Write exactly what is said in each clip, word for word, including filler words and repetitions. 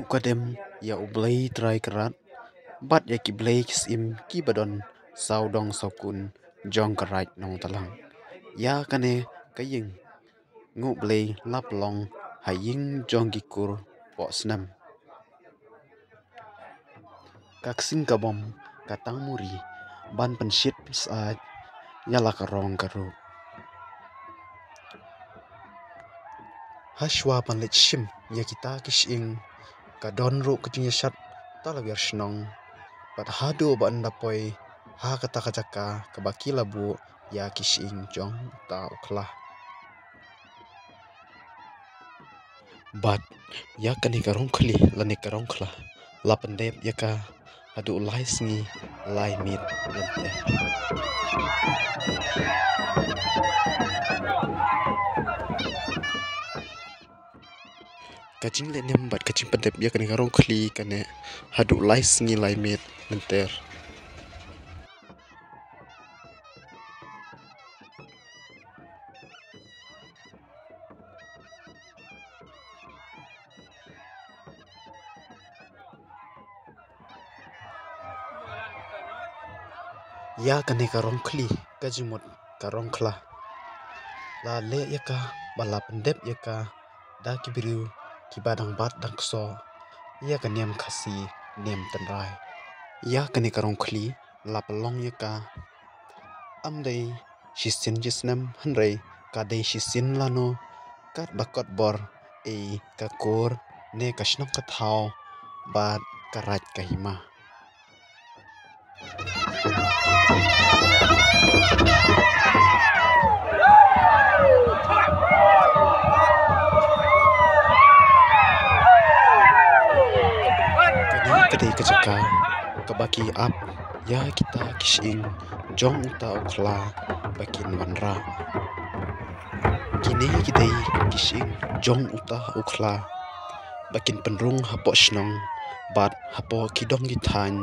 Khublei ïa U Blei Trai Kynrad bad ïa ki blei ki syiem kiba don sawdong sawkun jong ka Raid Nongtlang. Ïa kane ka ïing nguh blei la pynlong ha ïing jong ki kur poh snem. Ka ksing ka bom ka tang muri ban pynshit pynsyaid ïa la ka rong ka ruh. Hashwa ban leit shim ïa kita ki shyieng, ka don ruh ka jingïashad talawiar shnong. Bad haduh ba ynda poi ha kata ka jaka kaba ki la buh ïa ki shyieng jong uta u khla. Bad ïa kane ka rong khli lane ka rong khla la pyndep ïa ka haduh lai sngi lai miet lynter. Ka jinglehniam bad ka jingpyndep ïa kane ka rong khli kane haduh lai sngi lai miet lynter. Ïa kane ka rong khli ka jingmut ka rong khla la leh ïa ka ba la pyndep ïa ka da ki briew kiba dang bat dang ksoh ïa ka niam Khasi niam tynrai. Ïa kane ka rong khli la pynlong ïa ka ym dei shisien shisnem hynrei ka dei shisien lano katba kot bor ei ka kur ne ka shnong ka thaw bad ka raid ka hima. Kane ka dei ka jaka kaba ki ap ïa kita ki shyieng jong uta u khla ba kin wanrah. Kine ki dei ki shyieng jong uta u khla ba kin pynrung hapoh shnong bad hapoh ki dong ki thaiñ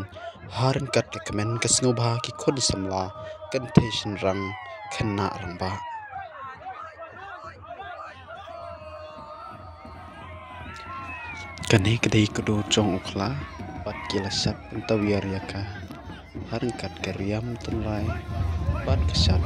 ha ryngkat ka kmen ka sngewbha ki khun samla kynthei shynrang khynnah rangbah. Kane ka dei ka dur jong u khla bad ki la shad pyntawiar ïa ka ha ryngkat ka riam tynrai bad ka shad.